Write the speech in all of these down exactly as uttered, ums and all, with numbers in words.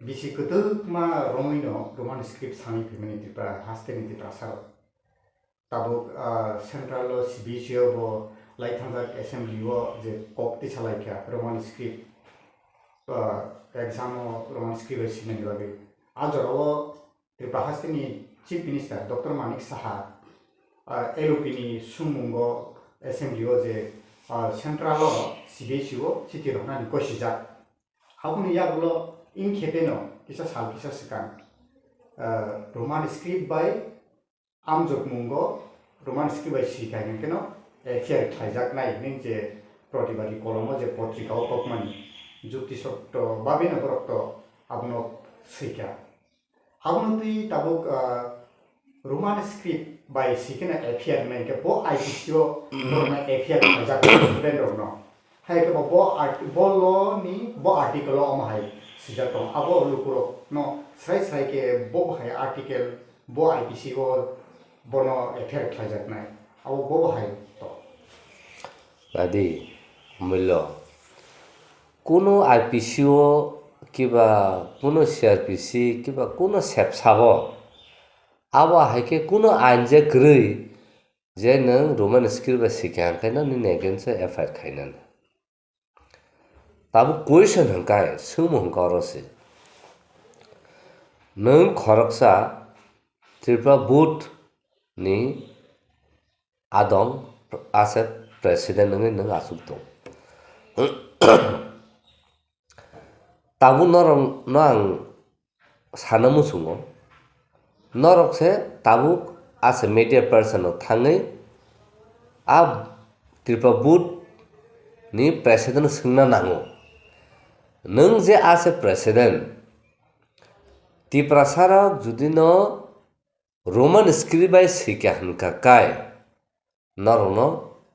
Bisi kwtwkma romwi no Roman script sanwi phaimani Tripura hasteni Tiprasa rok. Tabuk, ah, central o C B S E o bo lai thangjak assembly o je kok tisa lai kha Roman script, ah, exam o Roman script bai sinani bagwi. A jora o Tripura hasteni Chief Minister Doctor Manik Saha, ah, L O P ni sumung o assembly o je, ah, central o C B S E o chiti roknani kosijak. Aboni yagulo ingkhe teno kisa sal kisa swkang, ah, Roman script bai amjokmungo Roman script bai swi kha hwnkhe no F I R khlaijaknai hwnwi je Pratibadi kolomo je potrika o kokmani jukti sotto babino borok to abono swi kha. Abono twi tabuk, ah, Roman script bai swi kheno F I R hwnwi hwnkhe bo I P C o borokno F I R khlaijak student rokno. Hai khe bo, bo art-, bo law ni bo article o omo hai swijak tongo. Abo lukurok no srai srai khe bo hai article bo I P C o bono F I R khlaijaknai. Abo bo hai to. Adi, mullo. Kuno I P C o kiba kuno C R P C kiba kuno sepsabo. Abo hai khe kuno ain je kwrwi je nwng Roman script bai swi kha hwnkhe no nini against o F I R khainani. Tabuk question hwnkhe, swngmung hwnkhe oro se. Nwng khoroksa Tripura board ni adong ase president wngwi nwng achuk tong. Tabuk norok no ang sana muchungo, norok se tabuk ase media person rok thangwi a Tripura board ni president no swngna nango. Nwng je ase president, Tiprasa rok jodi no Roman script bai swi kha hwnkha kai, norokno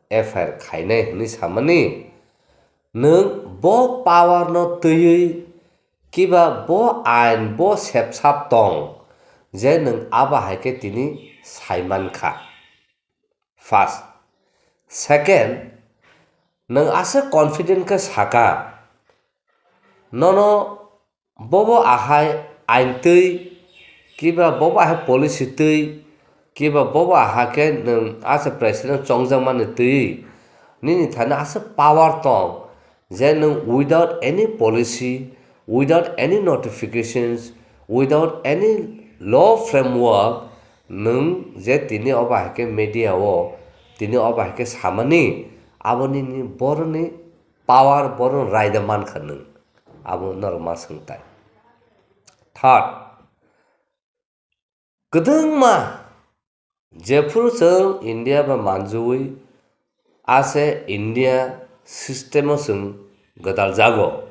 F I R khainai hwnwi samani, nwng bo power no twiwi kiba bo ain bo sepsap tong je nwng abo hai khe tini saiman kha. First. Second, nwng aswk confident khe saka, nono bobo ahai ain twi, kiba bobo ahai policy twi, kiba bobo aha khe nwng asa president chongjakmani twi, nini thani aswk power tong je nwng without any policy, without any notifications, without any law framework, nwng je tini obo hai khe media o tini obo hai khe samani, abo nini boroni power, boroni raida mankha nwng. Abo norok ma swngtai. Third, kwdwngma jephuru chwng India bai manjui ase India system o chwng gwdal jago,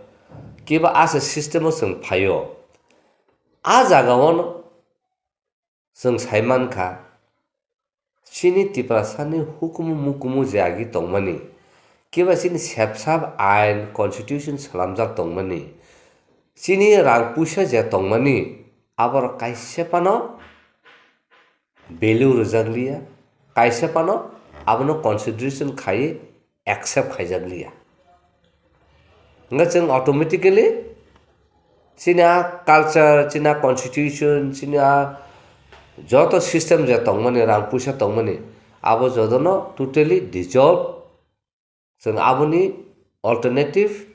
kiba ase system o chwng phaio, a jaga o chwng sai mankha, chini Tiprasani hukumu mukumu je agi tongmani, kiba chini sepsap ain, constitution swnamjak tongmani, chini rang puisa je tongmani, aborok kaisa phano value rwjakliya, kaisa phano abono consideration khaiwi accept khaijakliya. Hwnkhe chwng automatically chini a culture, chini a constitution, chini a joto system je tongmani, rang puisa tongmani, abo jotono totally dissolve. Chwng aboni alternative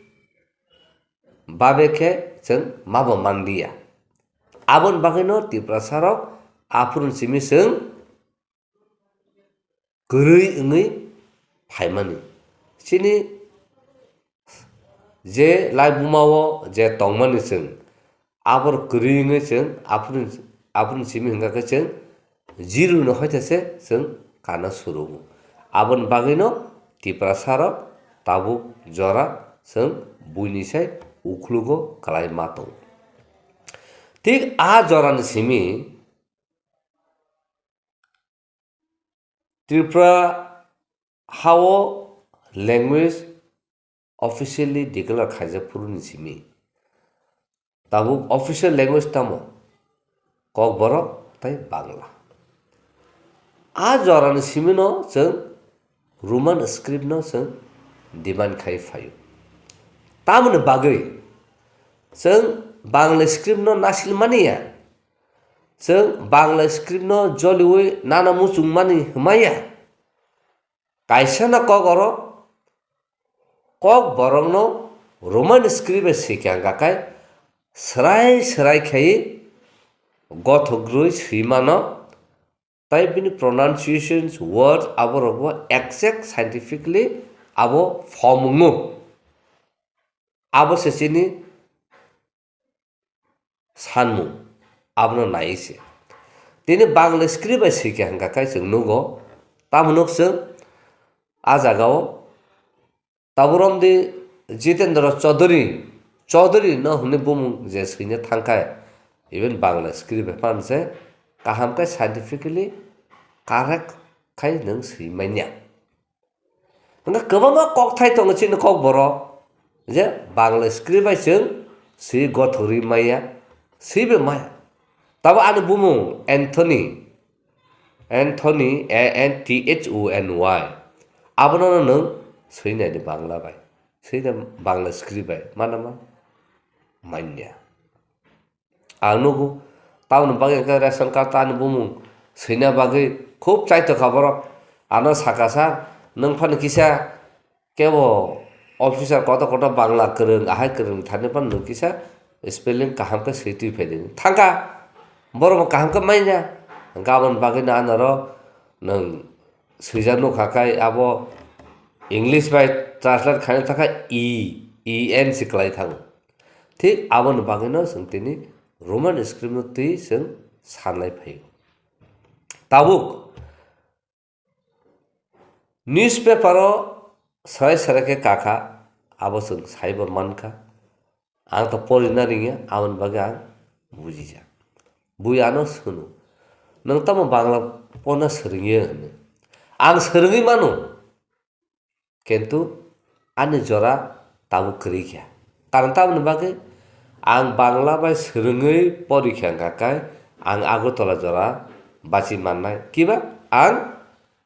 babe khe chwng mabo manliya. Aboni bagwino Tiprasarok aphuru simi chwng kwrwi wngwi phaimani. Chini je laibuma o je tongmani chwng, abor kwrwi wngwi chwng aphuru, aphuru simi hwnkha khe chwng zero no hoite se chwng kana surugo. Aboni bagwino Tiprasarok tabuk jora chwng buini sai ukhlugo kwlai ma tongo. Thik a jorani simi Tripura hao language officially declare khaijak phuruni simi. Tabuk official language tamo? Kokborok tei Bangla. A jorani simino chwng Roman script no chwng demand khai phaio. Tamoni bagwi chwng Bangla script no nasil mani ya. Chwng Bangla script no joliwi nana muchung mani hwmaya. Kaisa no kok oro kok borok no Roman script bai swikha hwnkha khe srai srai khai gothok rwi swi mano. Tai bini pronunciations, words, aborokbo exact scientifically abo form wngo. Abo se chini sanmung, abono nai se. Tini Bangla script bai swikha hwnkha khe chwng nugo, tamo nuk chwng a jagao Taburom di Jitendra Chaudhary, Chaudhary no hwnwi bumung je swina thangkha, even Bangla script bai phan se kaham khe scientifically correct khai nwng swi manya. Hwnba kwbangma kokthai tongo chini kokborok je Bangla script bai chwng swi gothorwi maya, swibo maya. Tabo ani bumung Anthony, Anthony, A N T H O N Y. Abono no nwng swinai di Bangla bai. Swinai Bangla script bai. Mana ma? Manya. Ang nugo. Tamoni bagwi hwnkhe ration card ani bumung swina bagwi khub chaitokha borok. Ano saka sa, nwng phano kisa Kebo officer kotor kotor Bangla kwrwng, ahai kwrwng thani phano nwng kisa spelling kaham khe swi twi phai di. Thangkha, borok bo kaham khe manya. Gabon bagwi no anaro nwng swijak nukha khai abo English bai translate khaina thangkha E, E N se kwlai thango. Thik aboni bagwi no chwng tini Roman script no twi chwng sanlai phaio. Tabuk Newspaper o serai serai khe kakha, abo chwng saibo mankha. Ang to porina ringya, aboni bagwi ang bujijak. Bui ano swno, "Nwng tamo Bangla porna swrwngya?" hwnwi. Ang swrwngwi mano, kintu ani jora tabuk kwrwi kha. Karon tamoni bagwi ang Bangla bai swrwngwi porikha wngkha khe ang Agartala jora bachi mannai. Kiba ang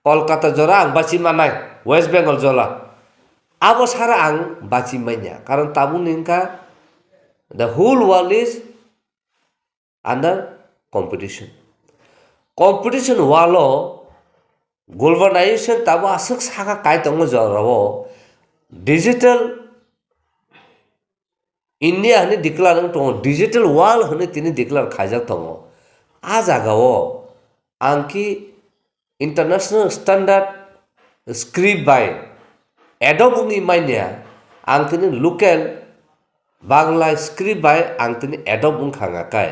Kolkata jora ang bachi mannai, West Bengal jora. Abo sara ang bachi manya. Karon tabukni wngkha the whole world is under competition. Competition walo globalization tabo aswk saka kai tongo jorao digital India hwnwi declare wng tongo, digital world hwnwi tini declare khaijak tongo. A jagao ang ki international standard script bai adopt wngwi manya, ang tini local Bangla script bai ang tini adopt wngkha hwnga khe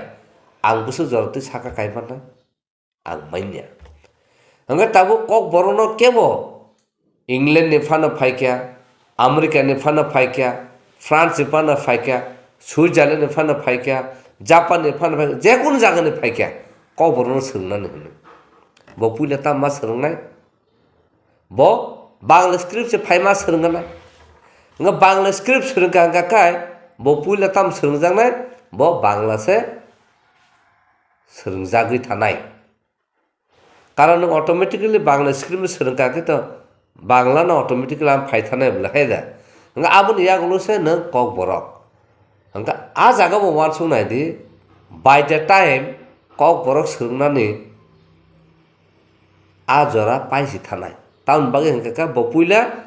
ang bwswk jora twi saka kai mannai? Ang manya. Hwnkhe tabuk Kokborokno kebo England ni phano phaikha, America ni phano phaikha, France ni phano phaikha, Switzerland ni phano phaikha, Japan ni phano phaikha, jekunu jaga ni phaikha, Kokborokno swrwngnani hwnwi. Bo puila tamo ma swrwngnai? Bo Bangla script se phaima swrwngna. Wngkha Bangla script swrwngkha hwnkha khe bo puila tamo swrwngjaknai? Bo Bangla se swrwngjagwi thanai. Karon nwng automatically Bangla script swrwngkha khe to Bangla no automatically ang phai thanai bwle hai da. Wngkha aboni yagulo se nwng Kokborok. Hwnkha a jaga bo uansuk nai di, by the time Kokborok swrwngnani a jora paisi thanai. Tamoni bagwi hwnkha khe bo puila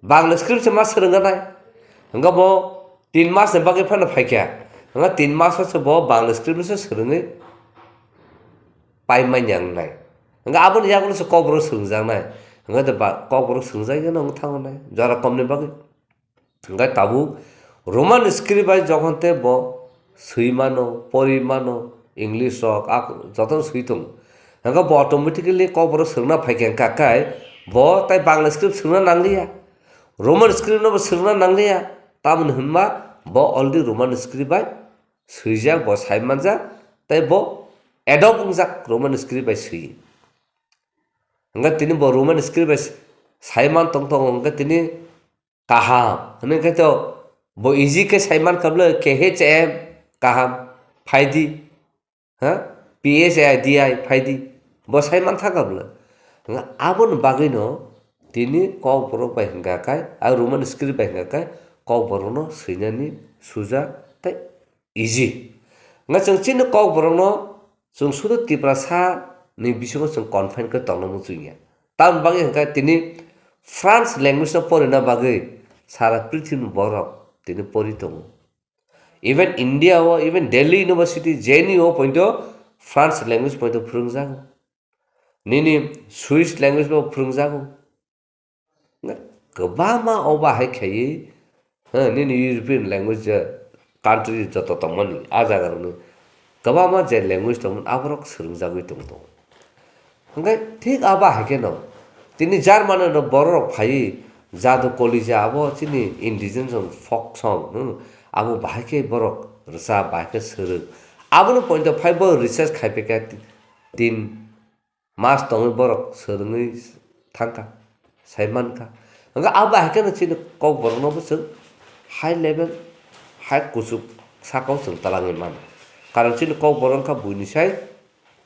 Bangla script se ma swrwngna nai. Hwnkha bo tin mas ni bagwi phano phaikha. Hwnkha tin mas o se bo Bangla script se swrwngwi pai manya wngnai. Hwnkha aboni yagulo se Kokborok swrwngjaknai. Hwnkha de ba-, Kokborok swrwngjakya no wng thango nai. Jora komni bagwi. Hwnkhe tabuk Roman script bai jokhon tei bo swi mano, pori mano, English rok, ak-, jotono swi tongo. Hwnkhe bo automatically Kokborok swrwngna phaikha hwnkha khe bo tai Bangla script swrwngna nangliya. Roman script no bo swrwngna nangliya. Tamoni hwnma bo already Roman script bai swijak, bo sai manjak, tei bo adopt wngjak Roman script bai swi. Hwnkhe tini bo Roman script bai sai man tong tongo, hwnkhe tini kaham hwnwi khe to bo easy khe sai mankha bwle, K H M kaham phaidi, ha, P S A I D I phaidi, bo sai man thangkha bwle. Hwnkhe aboni bagwino tini Kokborok bai hwnkha khe, a Roman script bai hwnkha khe Kokborokno swinani suja tei easy. Nga chwng chini kok borokno chwng sudu Tiprasa ni bisingo chwng confine khe tongna muchungya. Tamni bagwi hwnkhe tini France language no porina bagwi sara prithibini borok tini pori tongo. Even India o, even Delhi University, J N U o poito France language poito phwrwngjago. Nini Swiss language bo phwrwngjago. Kwbangma o bahai khaiwi, ha, nini European language je country joto tongmani, a jaga rokni kwbangma je language tongmani, aborok swrwngjagwi tong tongo. Hwnkhe thik abo hai kheno tini Germany no borok rok phaiwi jadu kolija abo chini indigenous rok folk song, hmm, abo bahai khe borok rwchap, bahai khe swrwng. Abono point of five bo research khai phaikha ti-, tin mas tongwi borok swrwngwi thangkha, sai mankha. Hwnkhe abo hai kheno chini kok borokno bo chwng high level, high kuchuk sakao chwng twlangwi mano. Karon chini kok borok wngkha buini sai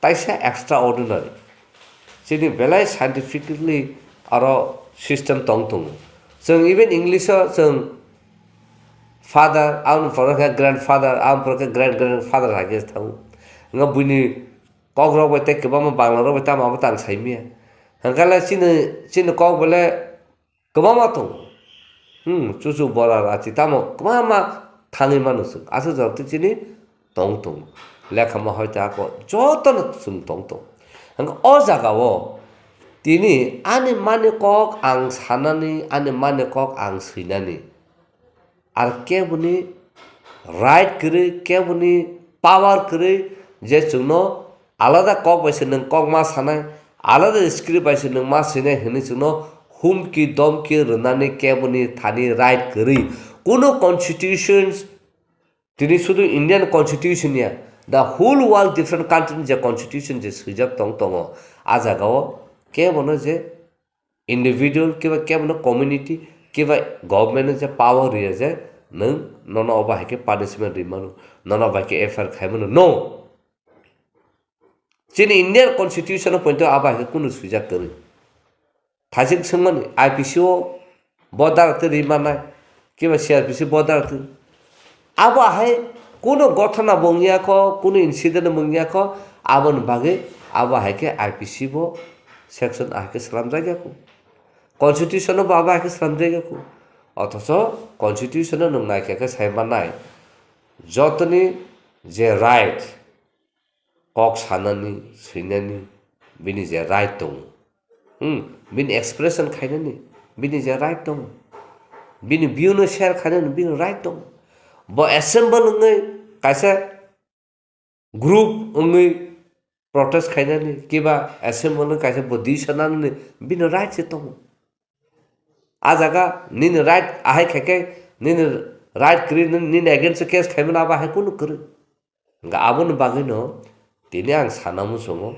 taisa extraordinary. Chini belai scientifically aro system tong tongo. Chwng even English o chwng father, aboni pore khe grandfather, aboni pore khe grand grandfather hai khe thango. Nga buini kok rok bai tei kwbangma bangla rok bai tamo abo tang sai manya. Hwnkhe le chini, chini kok bole kwbangma tongo. Hmm, chuchu bora rachi tamo kwbangma thangwi mano chwng. Aswk jorok tei chini tong tongo. Lekhama hoite ako jotono chwng tong tongo. Hwnkhe o jaga o tini ani mani kok ang sanani, ani mani kok ang swinani. Ar keboni right kwrwi, keboni power kwrwi je chwngno alada kok bai se nwng kok ma sanai, alada script bai se nwng ma swinai hwnwi chwngno humki domki rwnani keboni thani right kwrwi. Kuno constitutions, tini sudu Indian constitution ya, the whole world different country ni je constitution je swijak tong tongo, a jaga o kebono je individual kiba kebono community kiba government no je power riya je nwng nono obo hai khe punishment ri mano, nono bai khe F I R khai mano, no. Chini Indian constitution o poito abo hai khe kunu swijak kwrwi. Thajik swngmani I P C o bo dara twi ri manai, kiba C R P C bo dara twi. Abo hai kuno gothona bo wngya kho, kuno incident bo wngya kho, aboni bagwi abo hai khe I P C bo section hai khe slamjak ya kho. Constitution bo abo hai khe slamjak ya kho. Othocho constitution no nwng naikha khe sai manai, jotoni je right, kok sanani, swinani, bini je right tongo. Hmm, bini expression khainani, bini je right tongo. Bini view no share khainani, bini right tongo. Bo assemble wngwi kaisa group wngwi protest khainani, kiba assemble wngwi kaisa bo decision nanani, bini right se tongo. A jaga nini right ahai khaikhe, nini right kwrwi, nini, nini against o case khaimano abo hai kunu kwrwi. Hwnkhe aboni bagwino tini ang sana muchungo,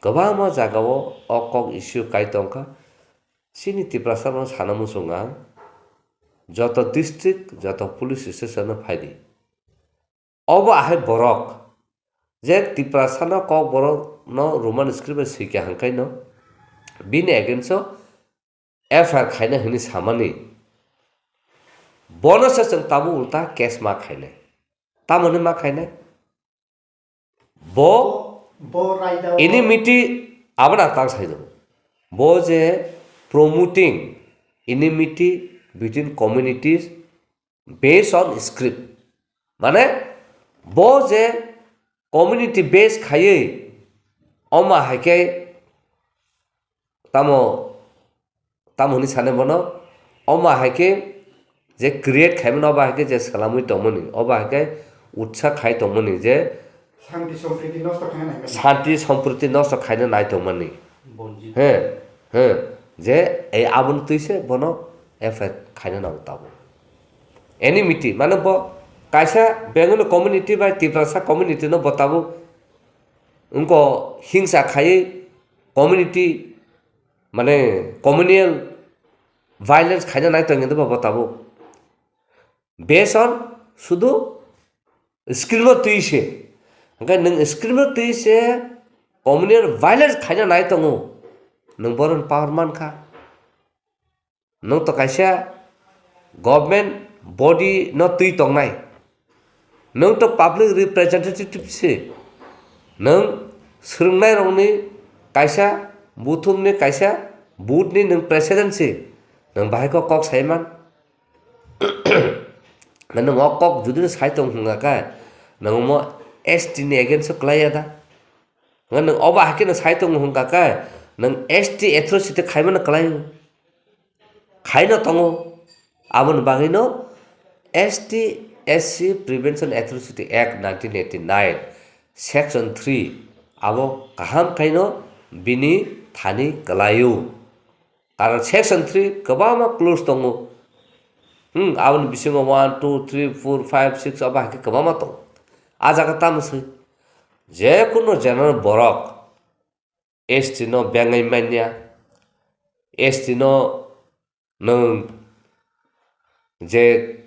kwbangma jagao o kok issue kai tongkha. Chini Tiprasano sana muchungo ang, joto district, joto police station o phaidi. Obo ahai borok je Tiprasano kokborokno Roman script bai swikha hwnkhaino bini against o F I R khaina hwnwi samani, bono se chwng tabuk ulta case ma khainai. Tamoni ma khainai? Bo bo raida o enmity, abo na tang sai do. Bo je promoting enmity between communities based on script. Mane bo je community based khaiwi oma hai khe tamo, tamo hwnwi sane bono, oma hai khe je create khaimani, obo hai khe je swlamwi tongmani, obo hai khe utsa khai tongmani je Shanti sompriti nosto khaina nai mani. Shanti sompriti nosto khaina nai tongmani. Bonjit. He, he, je ei aboni twi se bono F I R khaina nango tabuk. Enmity, mane bo kaisa Bengali community bai Tiprasa community no bo tabuk wngko hingsa khaiwi community, mane communal violence khaina nai tongya de bo tabuk. Based on sudu screen o twi se. Hwnkhe nwng screen o twi se communal violence khaina nai tongo. Nwng boron power man kha. Nwng to kaisa government body no twi tongnai. Nwng to public representative si. Nwng swrwngnairokni kaisa, buthumni kaisa, boothni nwng president si. Nwng bahai kok, kok saiman. Nwng o kok jodi no sai tong hwnga khe, nwng omo S T ni against o kwlaiya da? Nwng obo hai kheno sai tongo hwnka khe, nwng S T atrocity khaimano kwlai o. Khaino tongo. Aboni bagwino S T S C Prevention Atrocity Act nineteen eighty-nine, Section three, abo kaham khaino bini thani kwlai o. Karon Section three kwbangma clause tongo. Hmm, aboni bisingo one, two, three, four, five, six abo hai khe kwbangma tongo. A jaga tamo se, je kuno general borok S T no bengai manya, S T no nwng je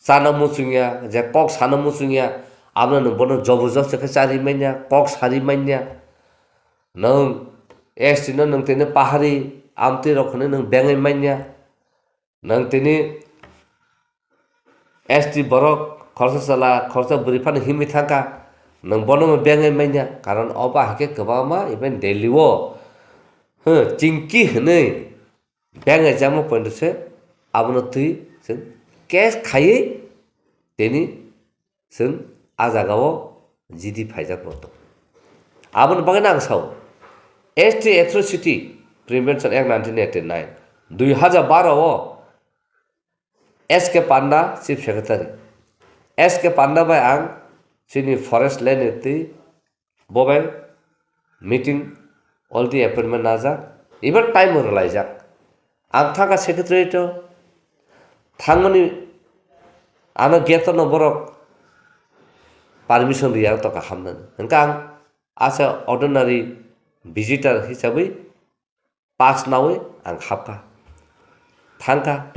chana muchungya, je kok sana muchungya, abono nwng bono joborjosti khe chari manya, kok sari manya. Nwng S T no nwng tini pahari, amtwi rok hwnwi nwng bengai manya. Nwng tini S T borok khoroksa chwla, khoroksa bwrwi phano himwi thangkha. Nwng bono bengai manya, karon obo hai khe kwbangma even Delhi o, huh, chingki hwnwi bengai jakma point se abono twi chwng case khaiwi tini chwng a jagao G D phaijak rok tongo. Aboni bagwino ang sao, S T Atrocity Prevention Act nineteen eighty-nine, dui hajar baro o S K Panda Chief Secretary. S K Panda bai ang chini forest land ni twi bo bai meeting already appointment najak, even time o rwlaijak. Ang thangkha secretariat o, thangmani ano gate no borok permission riya tongkha hamnani. Hwnkhe ang as a ordinary visitor hisabwi pass nawi ang hapkha. Thangkha.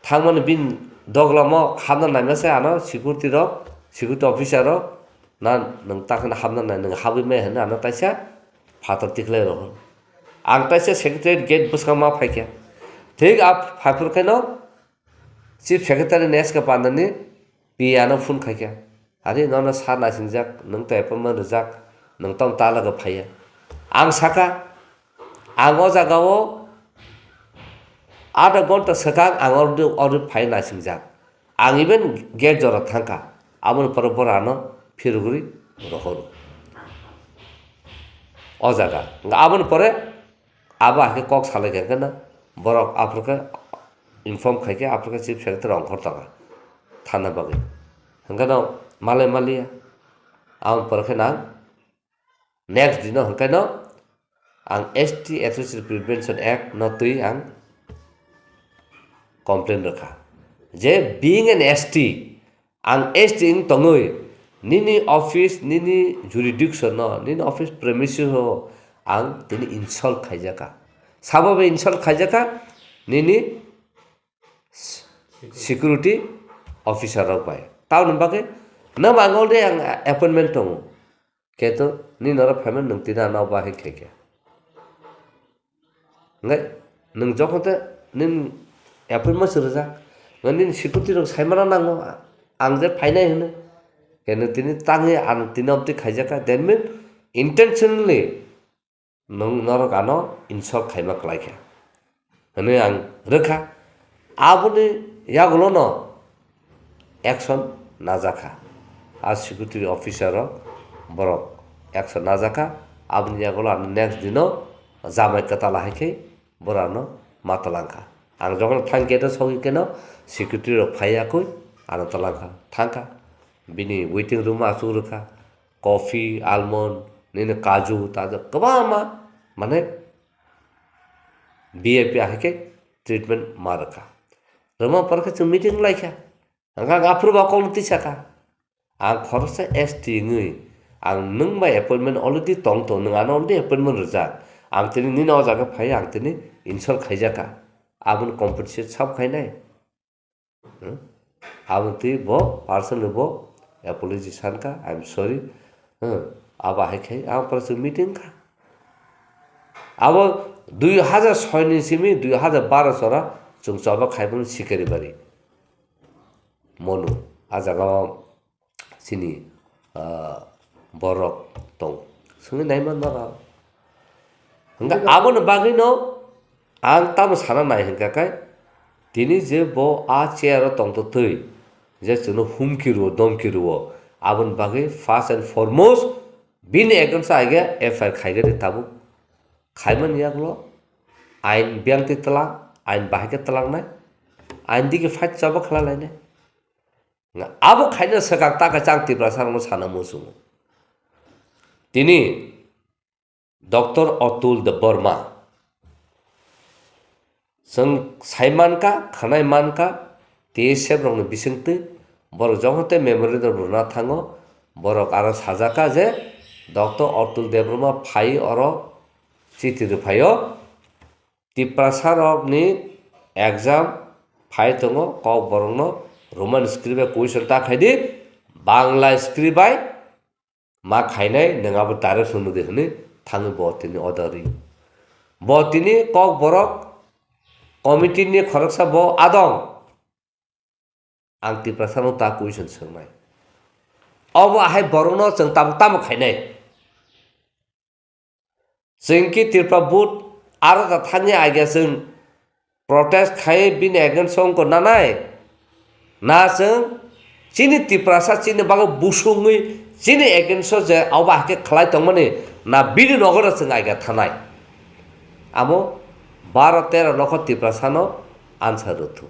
Thangmani bini doglamo hapna naima se ano security rok, security officer rok, "Na nwng ta kheno hapna nai, nwng habwi maya," hwnwi ano taisa phatar tikhlai rw hwn. Ang taisa secretariat gate bwskango ma phaikha. Thik a phaiphuru khaino Chief Secretary ni S K Pandani P A no phone khaikha. "Ari, nono sa naisingjak, nwng to appointment rwjak, nwng tamo ta lage phaiya." Ang sakha, ang o jagao adha ghonta swkang ang already, already phai naisingjak. Ang even gate jora thangkha, aboni pore bora ano phirogwi rohoro o jaga. Aboni pore abo hai khe kok salai khe hwnkhe na borok aphuru khe inform khai khe aphuru khe Chief Secretary ongkhor tongkha thana bagwi. Hwnkhe no malai maliya. Aboni pore khe nang next dino hwnkhe no ang S T Atrocity Prevention Act no twi ang complain rwkha. Je being an S T, ang S T wng tongwi nini office, nini jurisdiction no, nini office premises o ang tini insult khaijakha. Sabo bai insult khaijakha nini security officer rok bai. Tamoni bagwi, nang ang already ang appointment tongo. Keto nini norok phaimani nwng tini ano bahai khaikhe. Hwnkhe nwng jokhon te nini appointment se rwjak, nini security rok saimana nango, ang je phainai hwnwi. Khe nwng tini tangwi ang tini obtwi khaijakha, that means intentionally nwng norok ano insult khaima kwlaikha hwnwi ang rwkha. Aboni yagulono action najakha. A security officer rok borok action najakha. Aboni yagulo ano next dino jamai kwtal hai khe borok ano ma twlangkha. Ang jokhon thang gate o sogwi keno security rok phaiya kwi ano twlangkha, thangkha. Bini waiting room o achuk rwkha. Coffee, almond, nini kaju, taju kwbangma, mane, V I P ahai khe treatment ma rwkha. Rwma pore khe chwng meeting lai kha. Hwnkhe ang aphuru bo kokno tisa kha. Ang khoroksa S T wngwi, ang nwng bai appointment already tong tong, nwng ano already appointment rwjak. Ang tini nini o jaga phai, ang tini insult khaijak kha. Aboni compensate sab khainai. Hmm? Aboni twi bo personally bo apology sankha, "I am sorry." Hmm? Abo hai khai ang pore chwng meeting kha. Abo dui hajar soi ni simi dui hajar baro sora chwng choba khaimani Sikaribari. Monu. A jaga o chini, ah, borok tong. Swngwi naiman norok. Hwnkhe aboni bagwino ang tamo sana nai hwnkha khe, tini je bo a chair o tongtotwi je chwngno humki rwo, domki rwo, aboni bagwi first and foremost bini against o aige F I R khaigani tabuk. Khaimani yagulo ain biyangtwi twlang, ain bahai khe twlangnai, ain digi fight chaba khlai lainai. Nga abo khaina swkang ta khe chang Tiprasa rokno sana muchungo. Tini Doctor Atul Debbarma, chwng sai mankha, khwnai mankha, T S F rokni bisingtwi borok jokhon tei memorandum rwna thango, borok aro sajak kha je Doctor Atul Debbarma phai oro chiti rwphaio, Tiprasa rokni exam phai tongo, Kokborokno Roman script bai question ta khaidi, Bangla script bai ma khainai, nwng abo direction nudi hwnwi thangwi bo tini order ri. Bo tini Kokborok committee ni khoroksa bo adong. Ang Tiprasa no ta question swngnai. Obo ahai borokno chwng tamo tamo khainai. Chwng ki Tripura board aro da thangwi aigya chwng protest khai bini against o wngkha nanai. Na chwng chini Tiprasa chini bagwi busungwi chini against o je abo hai khe khlai tongmani na bini nogo da chwng aigya thanai. Amo baro tero nokho Tiprasa no answer rwthu.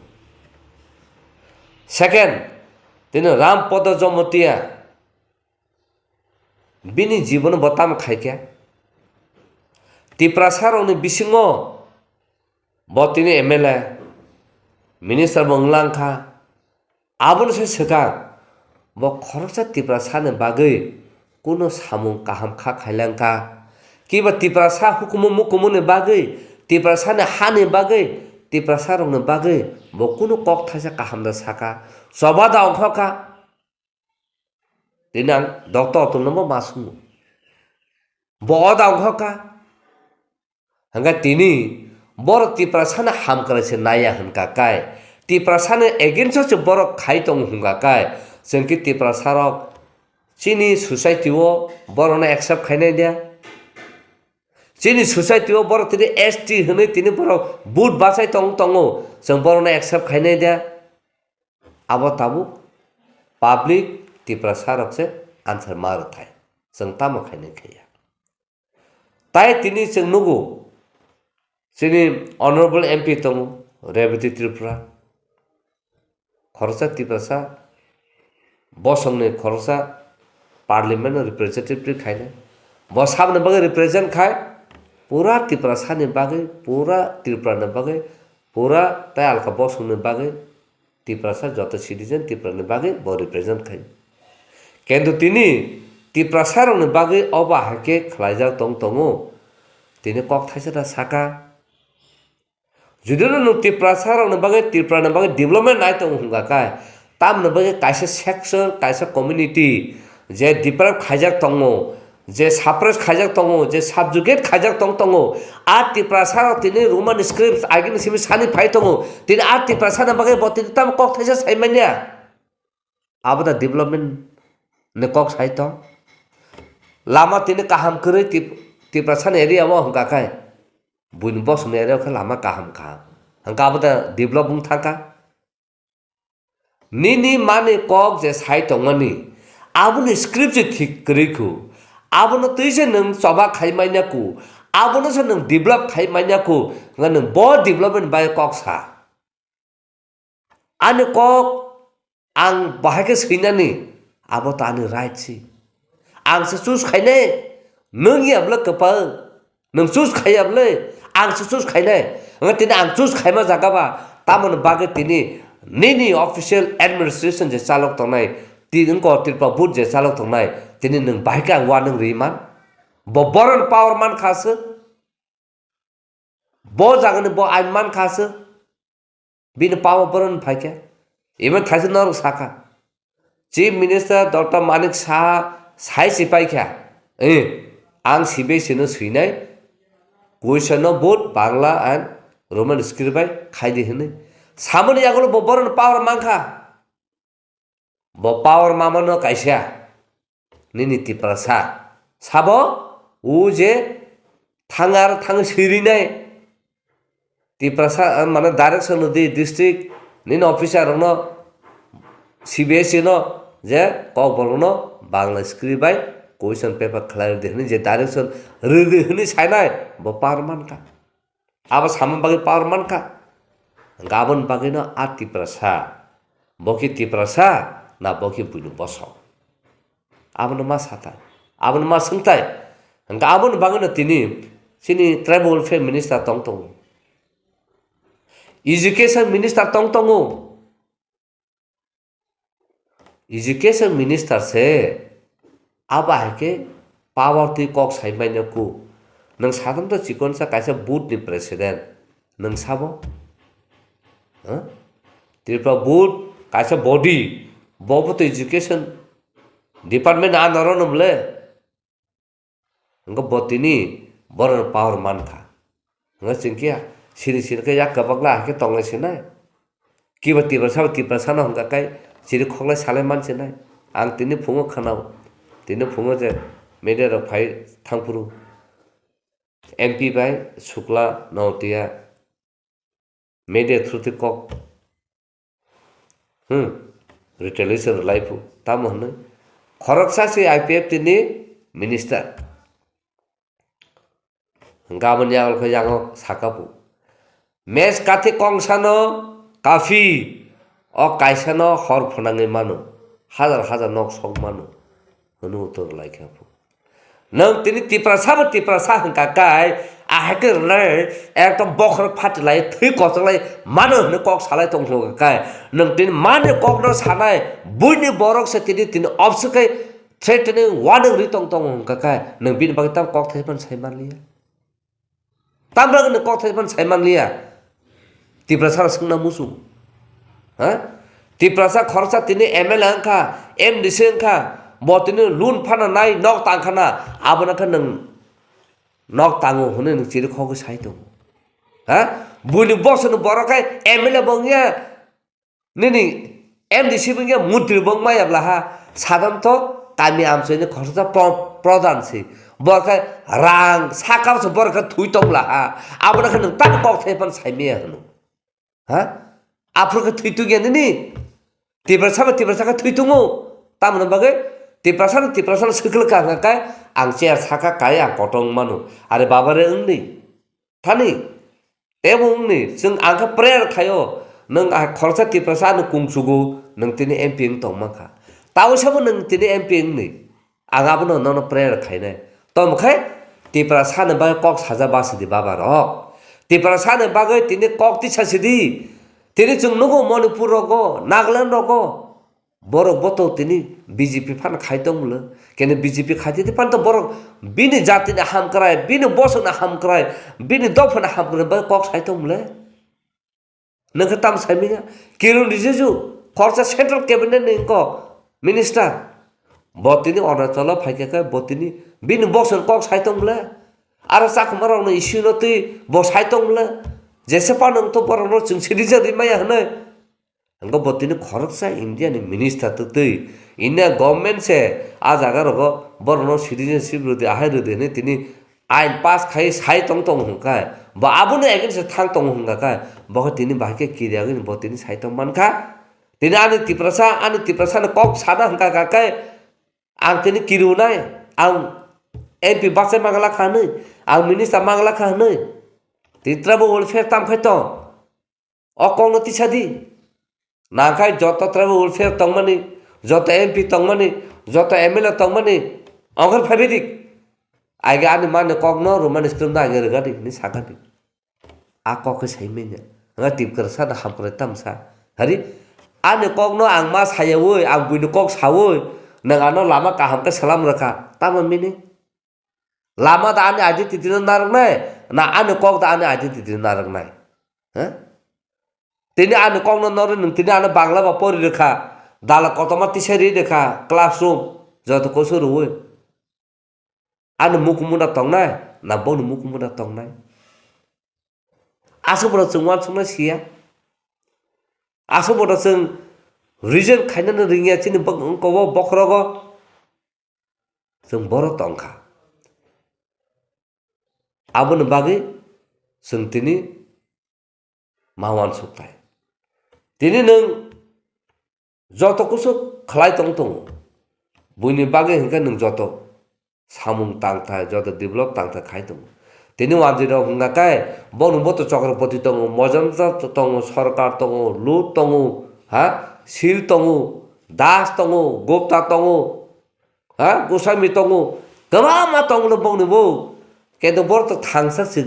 Second, tini Ram Podo Jomotia bini jibono bo tamo khaikha. Tiprasa rokni bisingo bo tini M L A, minister bo wnglang kha. Aboni se swkang bo khoroksa Tiprasa ni bagwi kuno samung kaham kha khailang kha. Kiba Tiprasa hukumu mukumu ni bagwi, Tiprasa ni ha ni bagwi, Tiprasa rok ni bagwi bo kuno kok thaisa kaham da saka. Choba da ongkha kha. Tini ang Doctor Atul no bo ma swngo. Bo o da ongkha kha. Hwnkhe tini borok Tiprasani hamkrai se naiya hwnkha kai, Tiprasani against o se borok khai tongo hwnkha kai, chwng khe Tiprasarok chini society o borokno accept khainai dia? Chini society o borok tini S T hwnwi tini borok vote bachai tong tongo, chwng borokno accept khainai dia? Abo tabuk public Tiprasa rok se answer ma rwthai, chwng tamo khainai khaiya. Tai tini chwng nugo, chini honorable M P tongo, Rebati Tripura, khoroksa Tiprasa, bosongni khoroksa parliament no representative khainai. Bo saboni bagwi represent khai, pura Tiprasani bagwi, pura Tripura ni bagwi, pura tai alka bosongni bagwi Tiprasa joto citizen Tripura ni bagwi bo represent khai. Kintu tini Tiprasa rokni bagwi obo hai khe khlaijak tong tongo, tini kok thaisa da saka. Judino nwng Tiprasa rokni bagwi, Tripura ni bagwi development nai tongo hwnkha khe, tamoni bagwi kaisa section, kaisa community je deprive khaijak tongo, je suppress khaijak tongo, je subjugate khaijak tong tongo, a Tiprasa rok tini Roman script agini simi sani phai tongo, tini a Tiprasa ni bagwi bo tini tamo kok thaisa sai manya? Abo da development ni kok sai tong? Lama tini kaham kwrwi Tip-, Tiprasa ni area o hwnkha khe, buini bosong ni area o khe lama kaham kha, hwnkha abo da develop wng thang kha? Nini mani kok je sai tongmani, aboni script se thik kwrwi khu, abono twi se nwng choba khai manya khu, abono se nwng develop khai manya khu, hwnba nwng bo development bai kok sa. Ani kok ang bahai khe swinani, abo to ani right si. Ang se choose khainai, nwng ya bwle kwpal, nwng choose khaiya bwle, ang se choose khainai. Wngkha tini ang choose khaima jaga ba, tamoni bagwi tini nini official administration je chalok tongnai, tini wngkha Tripura board je chalok tongnai, tini nwng bahai khe ang warning rwi man? Bo boroni power man kha se, bo jagani bo ain man kha se. Bini power boroni phai khe. Even thaisa norok sakha. Chief Minister Doctor Manik Saha sai si pai kha, "Eh, ang C B S E no swinai, question no both Bangla and Roman script bai khai di," hwnwi. Samani yagulo bo boroni power mankha. Bo power mamano kaisa. Nini Tiprasa. Sabo, o je thang ar thang sirinai. Tiprasa, ah, mane direction no di district, nini officer rokno, C B S E no, je kokborok no Bangla script bai question paper khlai di hwnwi je direction rwdi hwnwi sainai, bo power mankha. Abo samani bagwi power mankha. Hwnkhe aboni bagwino a Tiprasa. Bo khe Tiprasa na bo khe buini bosong? Abono ma satai. Abono ma swngtai. Hwnkhe aboni bagwino tini chini tribal welfare minister tong tongo. Education minister tong tongo. Education minister se abo hai khe power twi kok sai manya ku. Nwng satung to chikon sa kaisa board ni president. Nwng sabo? Huh? Tripura board kaisa body. Bo bo to education department under no mle. Hwnkhe bo tini borok power mankha. Hwnkhe chwng khe siri siri khe yak kwbakla hai khe tonglai sinai. Kiba Tiprasa bo Tiprasano hwnkha khe chiri khoklai salai man sinai. Ang tini phungo khwnao. Tini phungo je media rok phai thangphuru M P bai Sukla Notiya media through twi kok, hmm, retaliation rwlai phu. Tamo hwnwi khoroksa se I P F T ni minister. Hwnkhe aboni yago khe yango saka phu. Mes kathi kongsano kafi, o kaisano hor phwnangwi mano, hajar hajar nok sok mano, hwnwi uttor lai kha phu. Nwng tini Tiprasa bo Tiprasa hwnkha kai, ahai khe rwnai ekdom bokhorok phatilai, thwi kochoklai mano hwnwi kok salai tongkha kai. Nwng tini mani kokno sanai, buini borok se tini, tini obswk khai threatening, warning ri tong tongo hwnkha kai. Nwng bini bagwi tamo kok thaiphano sai manliya. Tamrok ni kok thai phano sai manliya. Tiprasa rok swngna musu. Ha? Tiprasa khoroksa tini M L A wngkha, M D C wngkha, bo tini loan phana nai nok tangkhana, abono khe nwng nok tango hwnwi nwng chiri khogwi sai tongo. Ha? Buini bosongni borok khe M L A bo wngya, nini M D C bo wngya, montri bo wngmaya bla ha, sadonto kami amchoini khoroksa pro-, prodhan se. Borok khe rang sakao se borok khe thwi tong bla ha. Abono khe nwng tamo kok thai phano sai maya hwno. Ha? Aphuru khe thwi tongya nini? Tiprasa bo Tiprasa khe thwi tongo. Tamoni bagwi Tiprasa no Tiprasa no swkle ka hwnkha khe ang chair saka kai ang kotor wng mano. Are baba re wngdi. Thani, tebo wngni, chwng ang khe prayer khaio, nwng a khoroksa Tiprasa ano kungsugo, nwng tini M P wng tong mankha. Tawisa bo nwng tini M P wngni, ang abono nono prayer khainai. Tamo khe Tiprasa ni bagwi kok saja basi di baba rok. Tiprasa ni bagwi tini kok tisa sidi. Tini chwng nugo Manipur rogo, Nagaland rogo. Borok bo to tini B J P phano khai tong bwle. Kene B J P khai tini phano to borok bini jatini hamkrai, bini bosongni hamkrai, bini dophani hamkrai bai kok sai tong bwle. Nwng khe tamo sai manya? Kiron Rijiju, khoroksa central cabinet ni wngkok minister. Bo tini Arunachalo phai khe khe bo tini bini bosongni kok sai tong bwle. Aro chakhuma rokno issue no twi bo sai tong bwle. Jesa phano wng to borokno chwng citizen ri maya hwnwi. Hwnkhe bo tini khoroksa India ni minister twtwi, India government se a jaga rogo borokno citizenship rwdi, ahai rwdi hwnwi tini ain pass khai sai tong tongo hwnkhe, bo abono against se thang tongo hwnkha khe, bo khe tini bahai khe kiriya wngwi bo tini sai tong mankha. Tini ani Tiprasa, ani Tiprasa ni kok sana hwnkha khe, ang tini kiriwnai, ang M P bachai mangla kha hwnwi, ang minister mangla kha hwnwi, tini tribal welfare tam khai tong. O kokno tisa di. Nangkhai joto tribal welfare tongmani, joto M P tongmani, joto M L A tongmani, ongkhor phaibai di. Aige ani mani kokno Roman script no aige rwgadi hwnwi sakha di. A kok khe sai manya. Nga Tiprasa no hamkrai tamsa. Hari ani kokno ang ma sayawi, ang buini kok sawi, nwng ano lama kaham khe salam rwkha. Tamo mini? Lama da ani identity no narwknai, na ani kok da ani identity no narwknai? Ha? Tini ani kok no norwi nwng tini ano Bangla ba pori rwkha, dala kotorma tisai ri rwkha, classroom, joto koso rwui. Ani mukumuna tongnai, na boni mukumuna tongnai? Aswk bono chwng uansuknai siya. Aswk bono chwng Reason khainani ringya chini bok-, wngkha o bokhorogo. Chwng borok tongkha. Aboni bagwi chwng tini ma uansukthai. Tini nwng joto kusu khlai tong tongo. Buini bagwi hinkhe nwng joto samung tangthai, joto develop tangthai khai tongo. Tini wanjwi rok hwnga khe, bongni bo to Chhatrapati tongo, Mojamdar tongo, Sarkar tongo, Lut tongo, ha? Sil tongo, Das tongo, Gupta tongo, ha? Goswami tongo, kwbangma tongo bongni bo. Kintu borok to thangsa se,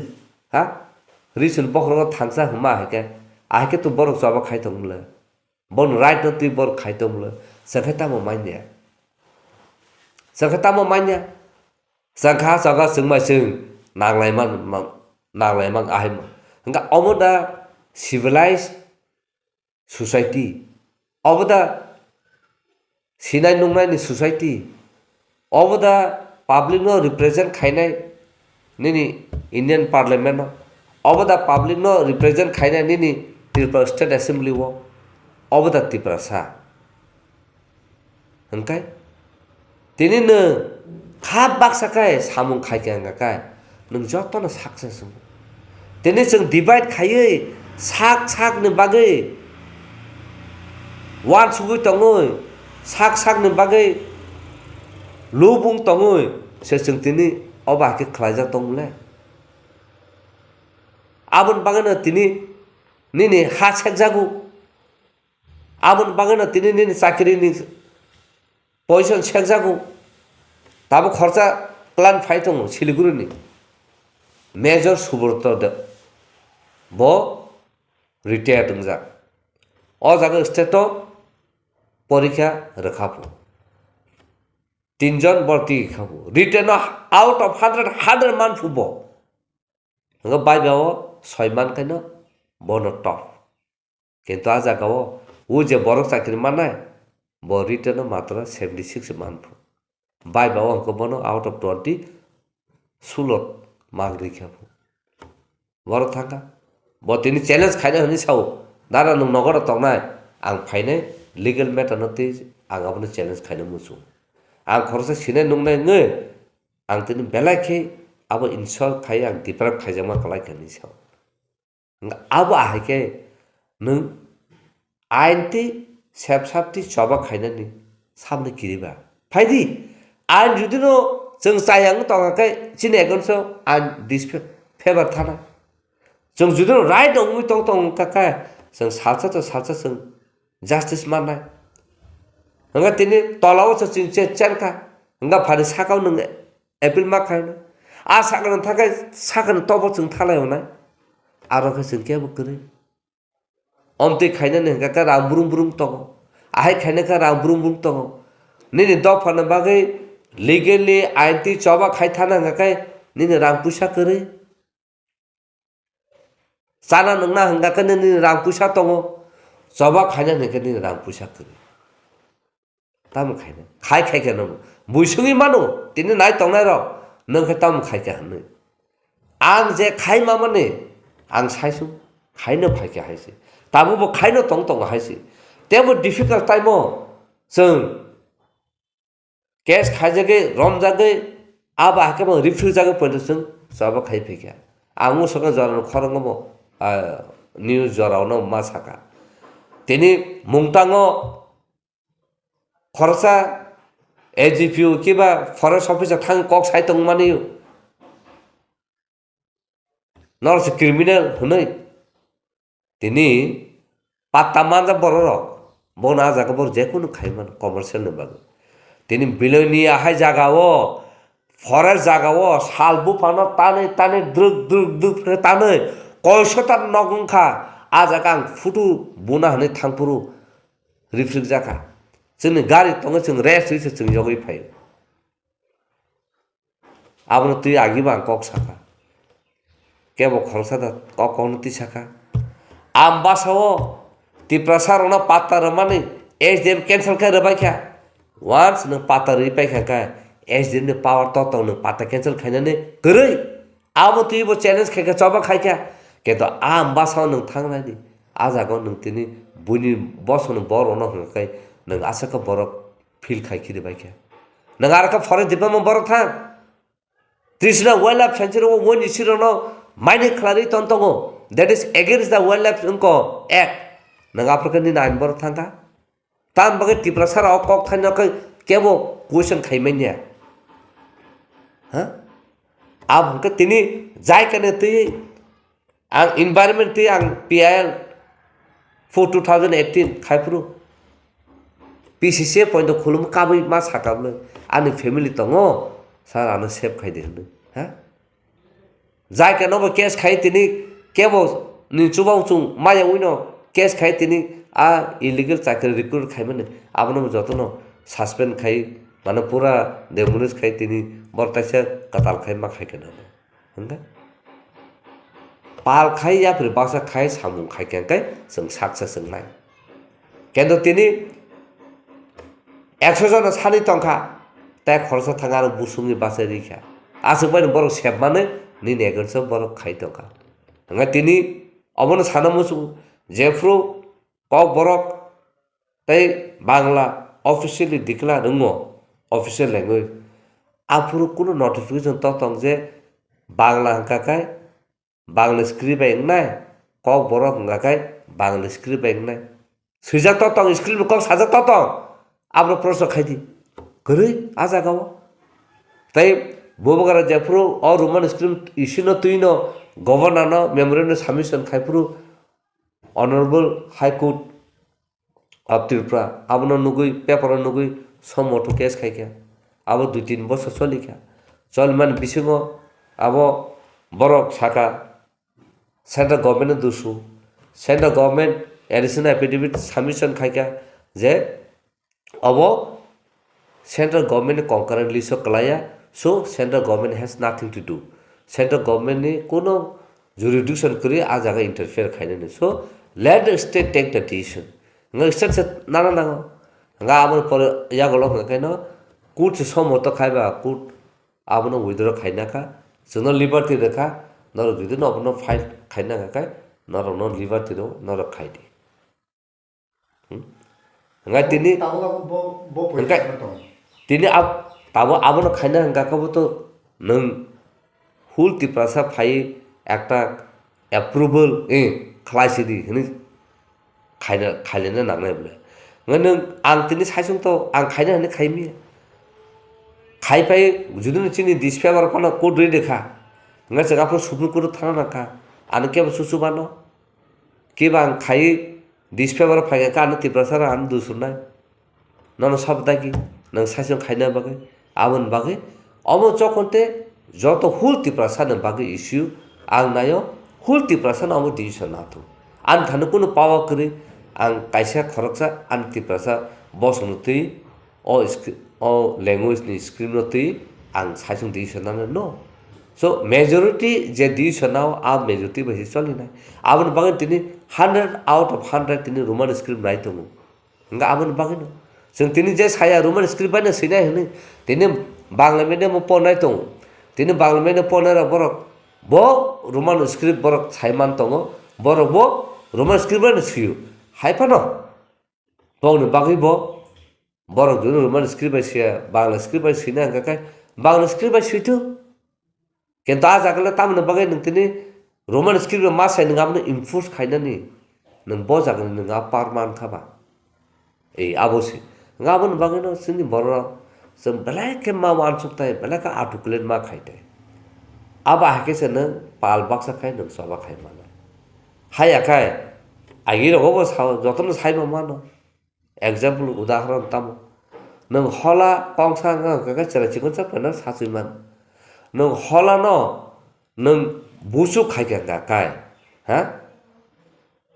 ha? Recent bokhorogo thangsa hwnma hai khe, ahai khe to borok choba khai tongmole. Bon right no twi bor khai tonglo. Chwng khe tamo manya. Chwng khe tamo manya. Chwng kha chwng kha chwng mai chwng nanglai man, man, nanglai man ahai man. Hwnkha omo da civilized society. Obo da sinai nungnai ni society. Obo da public no represent khainai nini Indian Parliament no. Obo da public no represent khainai nini Tripura State Assembly o. Obo da Tiprasa. Hwnkhe tini nwng kha baksa khe samung khai khe wngkha khe nwng jotono success wngo. Tini chwng divide khaiwi sak sakni bagwi uansugwi tongwi, sak sakni bagwi lubung tongwi se chwng tini o bahai khe khlaijak tongmole. Aboni bagwino tini nini ha sekjago. Aboni bagwino tini nini chakrini position sekjago. Tabuk khoroksa plan phai tongo Siliguri ni. Major Subroto Deb. Bo retired wngjak. O jaga state o porikha rwkha phu. Tinjon borti kha phu. Written o out of hundred, hundred man phu bo. Hwnkhe bai ba o soi man khe no bono top. Kintu a jaga o, o je borok chakri mannai, bo written o matro seventy six man phu. Bai ba o hwnkhe bono out of twenty, sulo mark rikha phu. Borok thangkha. Bo tini challenge khaina hwnwi sao, "Dada, nwng nogo tongnai, ang phainai legal matter no twi ang abono challenge khaina muchung. Ang khoroksa sinai nungnai wngwi, ang tini belai khe abo insult khai, ang deprive khaijakma kwlai kha," hwnwi sao. Abo ahai khe nwng ain tei sep sap tei choba khainani samni kiriba. Phaidi, ain judino chwng chayang tongkha khe chini against o ain disfavor thana. Chwng judino right wngwi tong tong kha khe chwng salsa to salsa chwng justice mannai. Hwnkhe tini tolao se chwng che-, chen kha. Hwnkhe phani sakao nwng appeal ma khainai. A sakno thakai sakno tobo chwng thalai hwnai. Aro khe chwng kebo kwrwi. Omtwi khainani hwnkhe khe rang brung brung tongo. Ahai khaina khe rang brung brung tongo. Nini dophani bagwi legally ain twi choba khai thana hwnkhe khe nini rang puisa kwrwi. Chana nwngna hwnkha khe nini rang puisa tongo, choba khaina hwnkhe nini rang puisa kwrwi. Tamo khaina? Khai khai khe nwng buisongwi mano, tini nai tongnai rok, nwng khe tamo khai kha hwnwi. Ang je khai mamani, ang saisu, khaino phai kha hai se. Tabukbo khaino tong tongo hai se. Teibo difficult time o chwng case khaijagwi, romjagwi, abo hakhe bo rifrikjagwi poito chwng choba khai phaikha. Ang mungsa khe jorano khoroknw bo, ah, news jorao no ma sakha. Tini mungtango khoroksa A G P o kiba forest officer thang kok sai tongmani. Norok se criminal hwnwi. Tini patta manjak borok rok. Bono ah jaga borok jekunu khai mano commercial ni bagwi. Tini biloini ahai jaga o forest jaga o sal buphano tanwi tanwi drwk drwk drwk khe tanwi koiso ta nok wngkha. Ah jaga ang photo buna hwnwi thangphuru rifrikjakha. Chwngni gari tongo chwng rest wi se chwng yogwi phaio. Abono twi agibo ang kok sakha. Kebo khoroksa da kok kokno twi sakha. Ambasa o Tiprasa rokno patta rwmani S D M cancel khe rwbaikha. Once nwng patta rwi paikha khe S D M ni power to tong nwng patta cancel khainani kwrwi. Abo twi bo challenge khaikha choba khaikha. Kintu a Ambasa o nwng thangnani. A jaga o nwng tini Buini bosongni borokno hwnkha khe nwng aswk khe borok feel khai khiri bai khe. Nwng aro khe forest department borok thang. Trishna Wildlife Sanctuary o woni sirokno mining khlaiwi ton tongo. That is against the Wildlife wngkha Act. Nwng aphuru khe nini ain borok thangkha. Tam bagwi Tiprasa rok kok thaino khe kebo question khai manya. Ha? Abo hwnkhe tini jai kane twi ang environment twi ang P I L for two thousand eighteen khai phuru P C C A point khulum kabwi ma sakha bwle ani family tongo sir ano save khai di hwnwi. Ha? Jai khe nobo case khai tini kebo ni chuba uchung maya wino case khai tini a illegal chakri recruit khaimani abono jotono suspend khai mane pura demolish khai tini bor taisa katal khai ma khai khe nobo. Hwnkhe pal khai yapri baksa khai samung khai khe hwnkhe chwng saksa chwng nai. Kendo tini ekso jona sani tongkha, tei khoroksa thang aro busungni bachai rikha. Aswk bai borok sepmani nini against o borok khai tongkha. Hwnkhe tini obono sana muchungo, jephru Kokborok tei Bangla officially declare wngo, official language. Aphuru kunu notification to tong je Bangla hwnkha khe Bangla script bai wngnai, Kokborok hwnkha khe Bangla script bai wngnai. Swijak to tong, script kok sajak to tong, abro proshno khai di. Kwrwi a jaga o. Tei Bubagra jephuru o Roman script issue no twi no governor no memorandum submission khai phuru Honorable High Court of Tripura abono nugwi, paper o nugwi suo motu case khaikha. Abo dui tin bosor cholikha. Cholimani bisingo abo borok sakha central government no dusu. Central government additional affidavit submission khaikha je obo central government ni concurrent list o kwlaiya, so central government has nothing to do. Central government ni kuno jurisdiction kwrwi a jaga interfere khainani. So let the state take the decision. Nga state se nana nango. Nga aboni pore yago lok hwnkha khe no court se somoto khaiba court abono withdraw khaina kha. Chwngno liberty rwkha, norok jodi no abono file khaina kha khe norokno liberty rw, norok khai di. Hmm? Hwnkhe tini Tabuk abo bo, bo hwnkhe poisa no tongo. Tini ab-, abo, abono khaina hwnkha khe bo to nwng whole Tiprasa phai ekta approval, eh, khlai sidi hwnwi khaina, khailena nangnai bwle. Hwnkhe nwng ang tini saichung to ang khaina hwnwi khaimiya. Khai phai jodi no chini dispatch bar phano court rwi rwkha. Hwnkhe chwng aphuru Supreme Court o thana nangkha. Ano kebo chuchu mano. Kiba ang khai disfavor phai kha, ano Tiprasa rok ano dusurnai. Nono sabo dagi, nang saichung khaina bagwi, aboni bagwi. Omo chokon te joto whole Tiprasa ni bagwi issue ang naio, whole Tiprasa no omo decision nathung. Ani thani kunu power kwrwi, ang kaisa khoroksa ani Tiprasa bosongni twi o scri-, o language ni script no twi ang saichung decision nana no. So majority je decision nao a majority bai se cholinai. Aboni bagwi tini hundred out of hundred tini Roman script nai tongo. Hwnkhe aboni bagwi no. Chwng tini je saya Roman script bai no swinai hwnwi tini Bangla medium o pornai tongo. Tini Bangla medium pornai rok borok bo Roman script borok sai man tongo. Borok bo Roman script bai no swio. Hai phano bongni bagwi bo Borok jodi Roman script bai swiya, Bangla script bai swina hwnkha khe Bangla script bai swithung. Kintu a jaga le tamoni bagwi nwng tini Roman script bai ma sai nwng abono enforce khainani nwng bo jaga ni nwng a power mankha ba. Ei abo se. Nwng aboni bagwi no chini borok rok chwng belai khe ma uansuk tai, belai khe articulate ma khai tai. Abo hai khe se nwng pal baksa khai nwng choba khai mano. Haiya khai agi rogo bo sao, jotono sai bo mano. Example, udahoron tamo? Nwng hola kongsa wngkha khe chwrai chikonsa phano sachwi mano. Nwng hola no nwng busu khai kha kai, ha?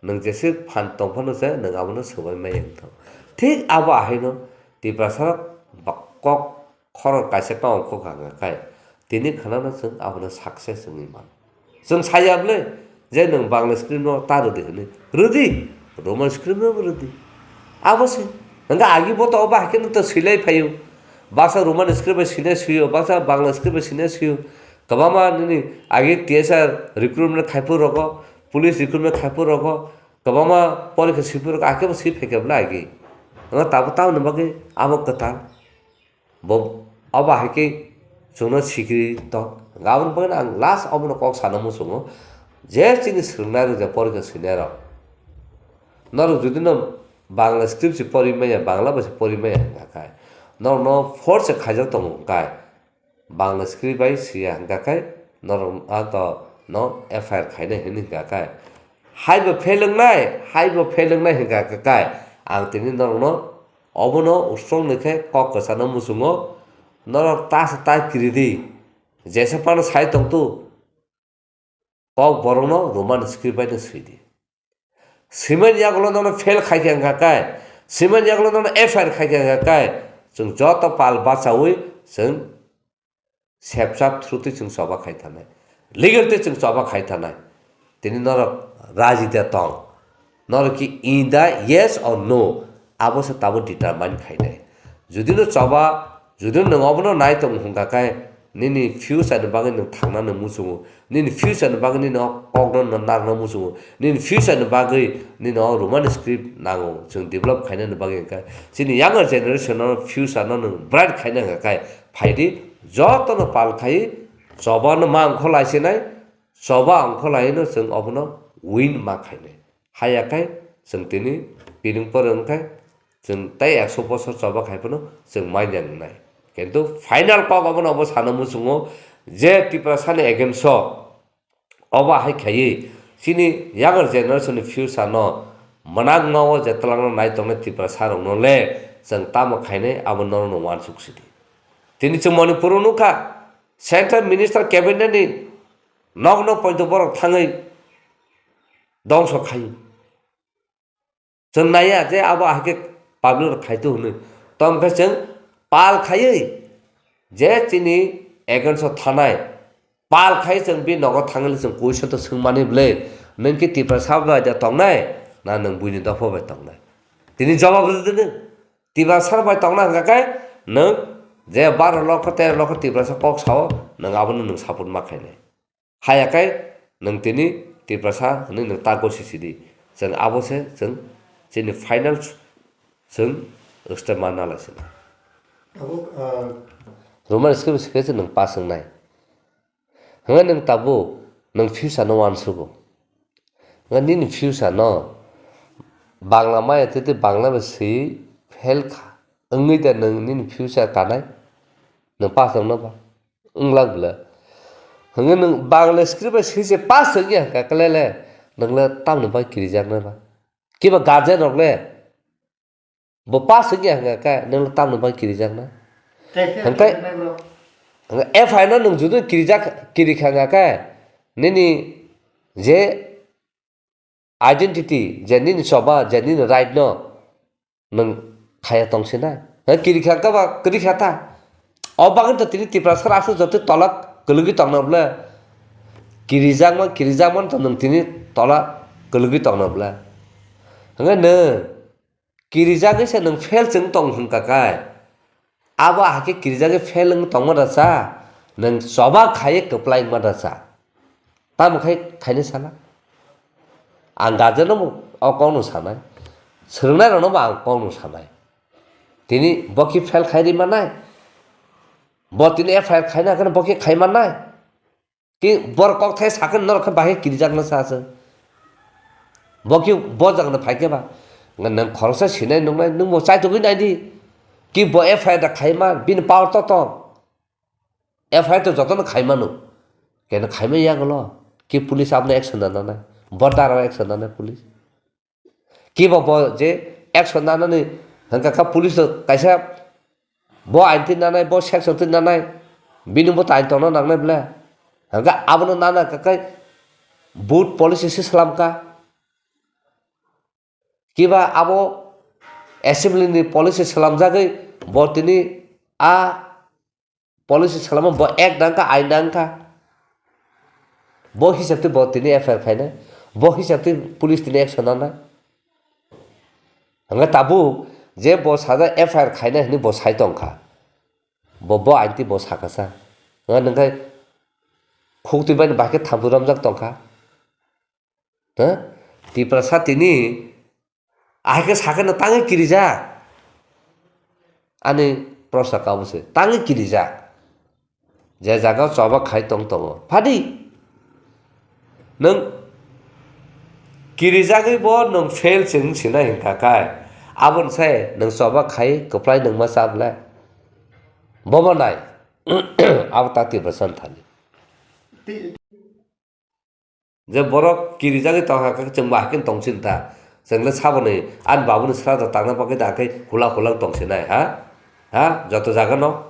Nwng jese phan tong phano se nwng abono swbai maya wngthok. Thik abo ahaino Tiprasa rok ba-, kok khorang kaisa kok wngkha kha kai. Tini khwnano chwng abono success wngwi mano. Chwng saya bwle je nwng Bangla script no ta rwdi hwnwi. Rwdi, Roman script no rwdi. Abo se. Hwnkhe agi bo to obo hai khe no to swilai phaio. Baksa Roman script bai swina swio, baksa Bangla script bai swina swio. Kwbangma nini agi T S R recruitment khai phuru rogo, police recruitment khai phuru rogo, Kwbangma porikha swiphuru, akhe bo swi phaikha bwle agi. Wngkha tabuk tamoni bagwi abo kwtal. Bo abo hai khe chwngno sikiri tong. Aboni bagwi ang last obono kok sana muchungo je chini swrwngnairok je porikha swinairok. Norok judino Bangla script se pori maya, Bangla bai se pori maya hwnkha khe, norokno force se khaijak tongo hwnkha khe, Bangla script bai siya hwnkha khe, norok a to no F I R khainai hwnwi hwnkha khe, hai bo fail wngnai, hai bo fail wngnai hwnkha khe, ang tini norokno obono strong ni khe kok kwchano muchungo, norok ta se ta kiri di, jesa phano sai tong tu. Kok borokno Roman script bai no swi di. Swimani yagulo nono fail khai khe wngkha kai, swimani yagulo nono F I R khai khe wngkha kai, chwng joto pal bachaui chwng sepchap through twi chwng choba khai thanai, legal twi chwng choba khai thanai. Tini norok raji de tong. Norok ki in da yes or no, abo se tabuk determine khainai. Judino choba, judino nwng obono nai tong hwnkha khe, nini future ni bagwi nwng thangnani muchungo, nini future ni bagwi nini o kokno narwkna muchungo, nini future ni bagwi nini o Roman script nango, chwng develop khainani bagwi hwnkha. Chini younger generation no future no nwng bright khaina hwnkha khe, phaidi jotono pal khai choba no ma ongkho laisinai, choba ongkho laino chwng obono win ma khainai. Haya khe chwng tini piring pore wngkha, chwng tei ekso bosor choba khai phano chwng manya wngnai. Kintu final kok obono obo sana muchungo je Tiprasani against o obo hai khaiwi chini younger generation ni future no mwnakma o je twlangno nai tongnai Tiprasa rokno le chwng tamo khainai abo norokno uansuk sidi. Tini chwng Manipur o nukha central minister cabinet ni nokno poito borok thangwi dongso khai. Chwng naiya je abo ahai khe public rok khai tu hwnwi. Tong khe chwng pal khaiwi je chini against o thanai, pal khai chwng bi nogo thangwi chwng question to swngmani bwle, nwng khe Tiprasa bai da tongnai, na nwng buini dopha bai tongnai? Tini jawab rwdi nwng. Tiprasa bai tongna hwnkha khe nwng je baro lokho tero lokho Tiprasa kok sao, nwng abono nwng support ma khainai. Haya khe nwng tini Tiprasa hwnwi nwng ta gosi sidi. Chwng abo se chwng chini final chwng step ma nalai sina. Tabuk, ah, Roman script se khe nwng pass wngnai. Hwnwi nwng tabuk nwng future no uansugo. Hwnwi nini future no Bangla maya tete Bangla bai swi fail kha. Wngwi da nwng nini future kanai? Nwng pass wngno ba? Wnglak bwle. Hwnwi nwng Bangla script bai swi se pass wngya hwnkha khe le, nwng le tamni bagwi kirijakna ba? Kiba guardian rok le bo pass wngya hwnkha khe nwng le tamni bagwi kirijakna? Hwnkhe F I R no nwng judui kirijak, kirikha hwnkha khe nini je identity, je nini choba, je nini right no nwng khaya tong sinai. He kirikha khe ba kirikha ta. O bagwi to tini Tiprasa aswk joto tola kwlwgwi tongna bwle. Kirijakma, kirijakma to nwng tini tola kwlwgwi tongna bwle. Hwnkhe nwng kirijagwi se nwng fail chwng tong hwnkha khe. Abo ahai khe kirijagwi fail wng tongma da cha, nwng choba khaiwi kwplai wngma da cha. Tamo khai khaina sala? Ang guardian no bo o kok no sanai, swrwngnairok no bo ang kok no sanai. Tini bo khe fail khai ri manai, bo tini F I R khaina hwnkhe bo khe khai manai. Ki borok kok thai sakhe norok khe bahai kirijakna sa se. Bo ki bo jagana phai khe ba. Nga nang khoroksa sinai nungnai, nung bo chaitugwi nai di. Ki bo F I R da khaima, bini power to tong. F I R to jotono khaimano. Keno khaima yagulo. Ki police aboni action da nanai. Bo dara action nanai police. Kiba bo je action nanani hwnkha kha police rok kaisa bo ain twi nanai, bo section twi nanai, bini bo to ain tongna nangnai bwle. Hwnkha abono nana kha khe vote policy se swlam kha. Kiba abo assembly ni policy swlamjagwi bo tini a policy salama bo ek dang kha, ain dang kha. Bo hisab twi bo tini F I R khainai, bo hisab twi police tini action nanai. Hwnkhe tabuk je bo sajak F I R khainai hwnwi bo sai tong kha. Bo, bo ain twi bo sakha sa. Hwnkhe nwng khe khuk twi bai bahai khe thambu romjak tong kha. Ha? Tiprasa tini ahai khe sakhe no tangwi kirijak. Ani prosa kabo se, tangwi kirijak. Je jaga choba khai tong tongo. Phadi. Nwng kirijagwi bo nwng fail se wng sinai hwnkha khai. Aboni sai nwng choba khai kwplai nwng ma cha ble. Bobo nai. Abo ta Tiprasa thani. Je borok kirijagwi tongkha khe chwng bo hai khe tongsin ta. Chwng le saboni ani babuni sra da tangna bagwi da khe hula hula tongsinai ha? Ha? Joto jaga no.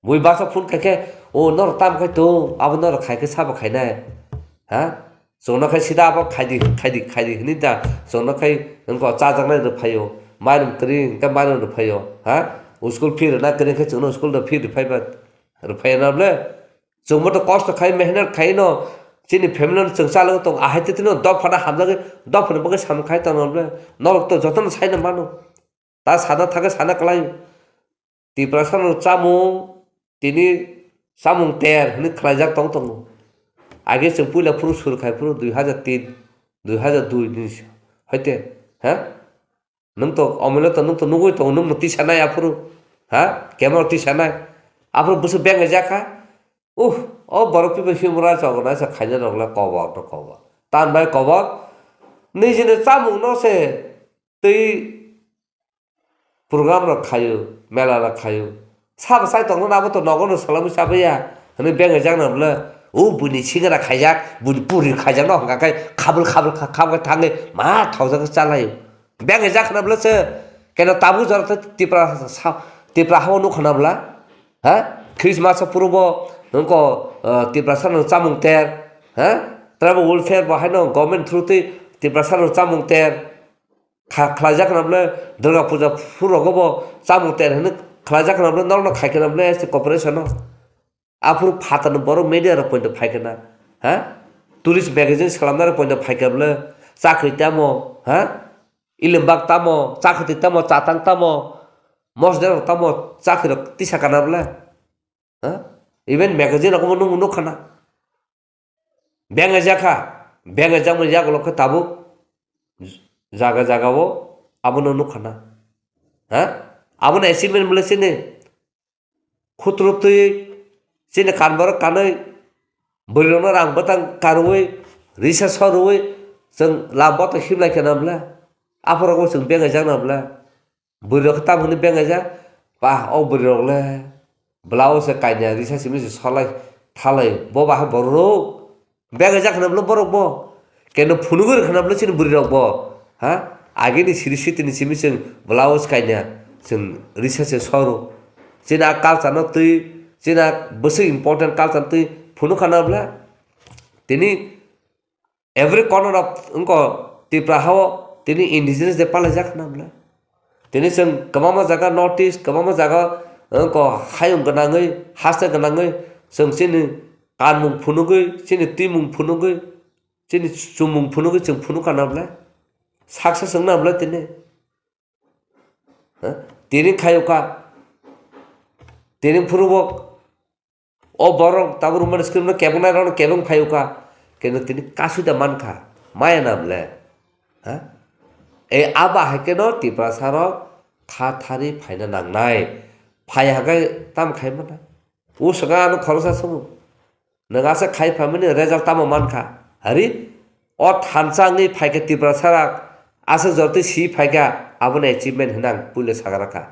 Bui basa phone khai khe, "O norok tam khai tong, abo norok khai khe sabo khainai." Ha? Chwngno khai sida abo khaidi, khaidi, khaidi hwnwi da. Chwngno khai wngkha chajaknai rw phaio. Mairum kwrwi hwnkhe mairum rw phaio. Ha? School fee rwna kwrwi khe chwngno school rw fee rw phaiba. Rw phaiya na bwle? Chwngbo to kosto khai, mehnat khai no. Chini family no chwng chalwi tong. Ahai twi twi no dophano hamjagwi, dophano bagwi samung khai tong na bwle? Norok to jotono sai no mano. Ta sana thangkhe sana kwlai. Tiprasa no chamung tini chamung ter hwnwi khlaijak tong tongo. Age chwng puila phuru suru khai phuru dui hajar tin, dui hajar dui ni hoite, ha? Nwng to omole to nwng to nugwi tongo, nwng no tisa nai aphuru, ha? Kemo tisa nai? Aphuru bwswk beng jak kha? Uh, o borok pibo himra chok nai sa khaina rok le kobor no kobor. Tan bai kobor. Nijini chamung no se twi program rok khaio, mela rok khaio. Sabo sai tongno abo to nogo no salami chabaiya. Hwnwi bengajak na bwle. O buini singra khaijak, buini puri khaijak no hwnkha khe khabul khabul kha-, khabul thangwi ma thokjak chalai. Bengajak na bwle se. Keno tabuk jora to Tipra sa-, Tipra hao nukha na bwla. Ha? Christmas o puro bo nungko, uh, Tiprasa no chamung ter. Ha? Tribal welfare bo haino government through twi Tiprasa no chamung ter. Kha-, khlaijak khna bwle Durga puja phuru rogo bo chamung ter hwnwi khlaijak khna bwle norokno khai khna bwle S T corporation no. Aphuru phatar ni borok media rok poito phai khna. Ha? Tourist magazine salamnai rok poito phai kha bwle chakri tamo, ha? Ilimbak tamo, chakri tamo, chatang tamo, mosde rok tamo, chakri rok tisa kana bwle. Ha? Even magazine rok bo nung nuk khna. Bengajak kha, bengajak mani yagulo khe tabuk jaga jaga o abono nukha na. Ha? Abono achievement bwle chini khutru twi chini kan borok kanwi bwrwi rokno rang bwtang karwi risa sorwi chwng lam boto himlai khe na bwle. Aphuru bo chwng bengajak na bwle. Bwrwi rok khe tamo hwnwi bengajak, ba o bwrwi rok le bwlao se kainwi risa simi se solai thalai bo ba hai borok rok bengajak khna bwle borok bo keno phunugwi rw khna bwle chini bwrwi rok bo ha agini siri sitini simi chwng bwlao se kainwi chwng risa se soro chini a culture no twi chini a bwswk important culture no twi phunuk khna bwle tini Every corner of wngko Tripura hao tini indigenous day palaijak khna bwle. Tini chwng kwbangma jaga North East, kwbangma jaga wngko hayung gwnangwi, haste gwnangwi chwng chini kanmung phunugwi, chini twimung phunugwi, chini chumung phunugwi chwng phunukha na bwle. Success wngna bwle tini. Ha? Tini khayokha. Tini phuru bo O borok tabuk romani script no kebeng nai rok no kebeng phai ukha. Keno tini kasui da mankha. Maya nam le. Ha? E aba hai keno Tiprasa rok kha thari phaina nangnai. Phai hagai tam khai mana. O saka ano khoroksa sumu. Nwng asa khai phaimani result tamo mankha. Hari? O thansa wngwi phaikha Tiprasa rak, aswk jortwi si phaikha, abono achievement hwnwi ang puila sagra kha.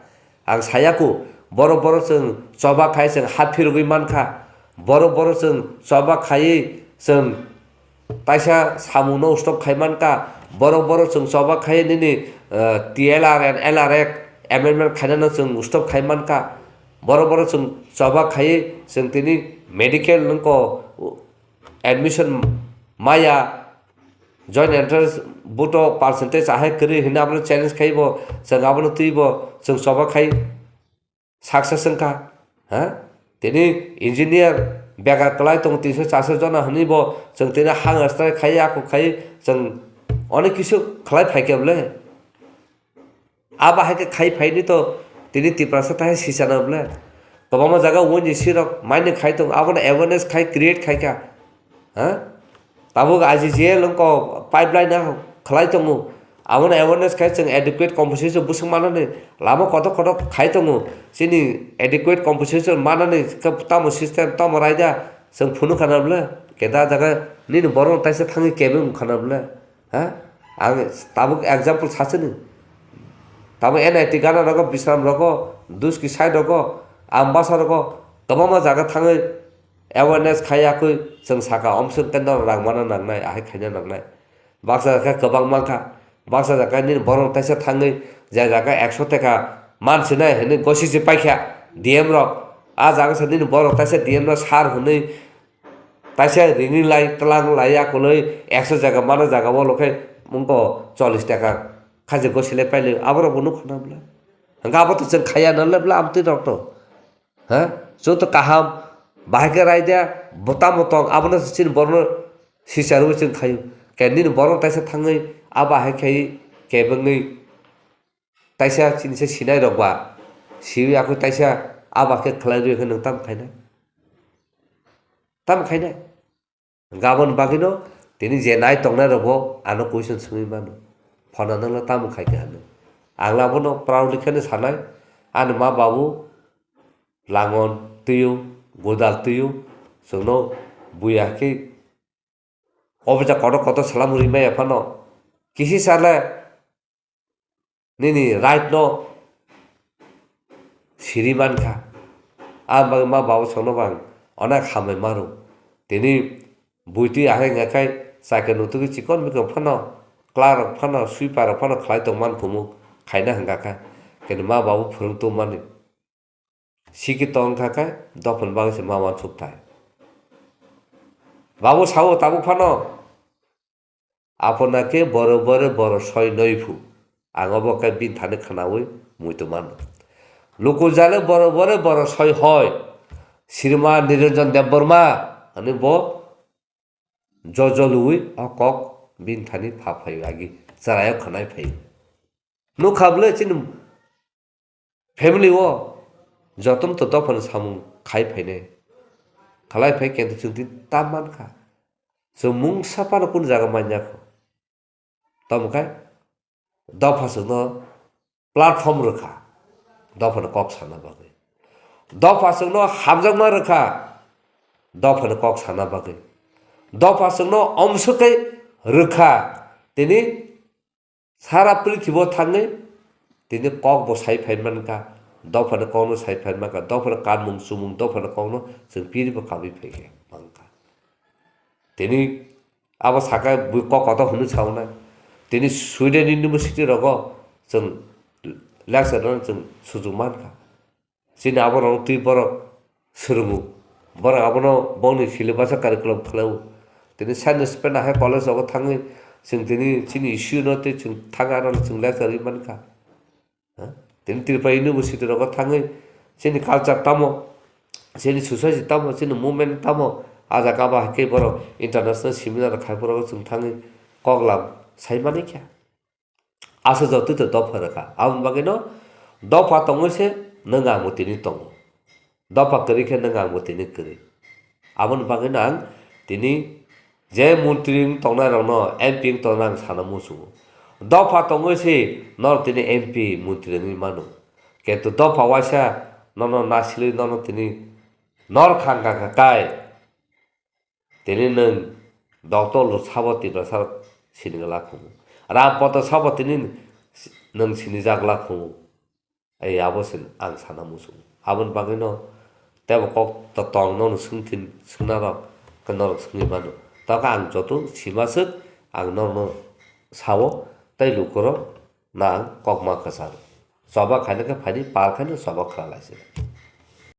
Ang saya kho, borok borok chwng choba khai chwng ha phirogwi mankha, borok borok chwng choba khaiwi chwng taisa samungno stop khai mankha, borok borok chwng choba khaiwi nini, eh, T L R and L R Act amendment khainano chwng stop khai mankha, borok borok chwng choba khaiwi chwng tini medical nungko admission maya, joint entrance buto percentage ahai kwrwi hwnwi abono challenge khai bo, chwng abono twi bo, chwng choba khai success wngkha, ha? Tini engineer bekar kwlai tongo tinso charso jona hwnwi bo, chwng tini hang strike khai, ako khai, chwng onek kisu khlai phaikhe bwle. Abo hai khe khai phaini to tini Tiprasa thai sisana bwle. Kwbangma jaga O N G C rok mining khai tongo, abono awareness khai create khai kha. Ha? Tabuk I G G L wngkha pipeline no khlai tongo. Abono awareness khai chwng adequate compensation bwswk manani lama kotor kotor khai tongo. Chini adequate compensation manani khe tamo system, tamo raida chwng phunuk khana bwle. Keda jaga nini borok taisa thangwi kebeng khana bwle. Ha? Ang tabuk example sachini. Tamo N I T gana rogo, Bisram rogo, Duski side rogo, Ambasa rogo, kwbangma jaga thangwi awareness khai yakwi chwng saka omswk tei norok rang mana nangnai, ahai khaina nangnai. Baksa khe kwbang mankha, baksa jaga nini borok taisa thangwi je jaga ekso teka mansinai hinwi gosi se paikha D M rok. A jaga se nini borok taisa D M no sar hwnwi taisa rini lai tlang lai akolwi ekso jaga mana jaga o lokhe mungko chollish teka khaje gosi lai pailwi aborok bo nukha na bwle. Hwnkhe abo to chwng khaiya nanle bwle amtwi rok to. Ha? Joto kaham, bahai khe raida, bo tamo tong, abono chini borokno sicharwi chwng khaio. Khe nini borok taisa thangwi, a bahai khai kebengwi, taisa chini se sinai rok ba, siwi akhwi taisa a ba khe khlai rwi khe nwng tamo khainai? Tamo khainai? Gabon bagwino tini je nai tongnai rokbo ano question swngwi mano, "Phano nwngno tamo khai kha?" hwnwi. Ang abono proudly kheno sanai, ani ma babu langon twiyo, godal twiyo, chwngno buya khe office kotor kotor salam rwi maya phano kisi sale nini right no siri mankha. Ang bagwi ma babu songno bang onek hambai maro. Tini buitwi ahai ngakhai chakhe nutugwi chikon mikon phano clerk rok phano sweeper rok phano khlai tongman kumu khaina hwnkha kha. Kini ma babu phwrwng tongmani. Sikhi tong kha khe dophani bagwi se ma uansuk thai. Babu sao tabuk phano, "Apona ke boro bore boro soi noi phu." Ang obo khe bini thani khwnaui muitu mano. "Luku jale boro bore boro soi hoi." Srima Niranjan Debbarma hwnwi bo jojolwi o kok bini thani pha phaio agi chwraio khwnai phaio. Nukha bwle chini family o jotono to dophani samung khai phainai. Khlai phai khe chwng tini ta mankha. Chwng mungsa phano kunu jaga manya kho. Tamo khe dopha chwngno platform rwkha dophani kok sana bagwi. Dopha chwngno hamjakma rwkha dophani kok sana bagwi. Dopha chwngno omswkhe rwkha tini sara prithibo thangwi tini kok bo sai phai mankha, dophani kokno sai phai mankha, dophani kanmung chumung, dophani kokno chwng piribo kabwi phai khe mankha. Tini abo sakha bui kok kotor hwnwi saunai. Tini Sweden University rogo chwng lecture rwna chwng sujuk mankha. Chini aborok twi borok swrwngo. Borok abono bongni syllabus o curriculum khlaio. Tini science pen ahai college rogo thangwi chwng tini chini issue no tei chwng thang aro chwng lecture rwi mankha. Ha? Tini Tripura University rogo thangwi chini culture tamo, chini society tamo, chini movement tamo, a jaga ba hakhe borok international seminar khai borok chwng thangwi koklam sai mani kha. Aswk jotoi to dopha rwkha. Aboni bagwino dopha tongwi se nwng ang bo tini tongo. Dopha kwrwi khe nwng ang bo tini kwrwi. Aboni bagwino ang tini je montri wng tongnai rokno, M P wng tongnai ang sana muchungo. Dopha tongwi se norok tini M P montri wngwi mano. Kintu dopha waisa nono nasilwi nono tini nor khang kha kha kai. Tini nwng doctor lo sabo Tiprasa rok sini gala khungo. Ram poto sabo tini nwng sini jak la khungo. Ei abo se ang sana muchungo. Aboni bagwino tebo kok to tong nono swngthin swngna rok khe norok swngwi mano. Tokhe ang joto sima swk ang norokno sao tei lukurok nang kokma kwcharo. Choba khaina khe phaidi, pal khaina choba khlalaisidi.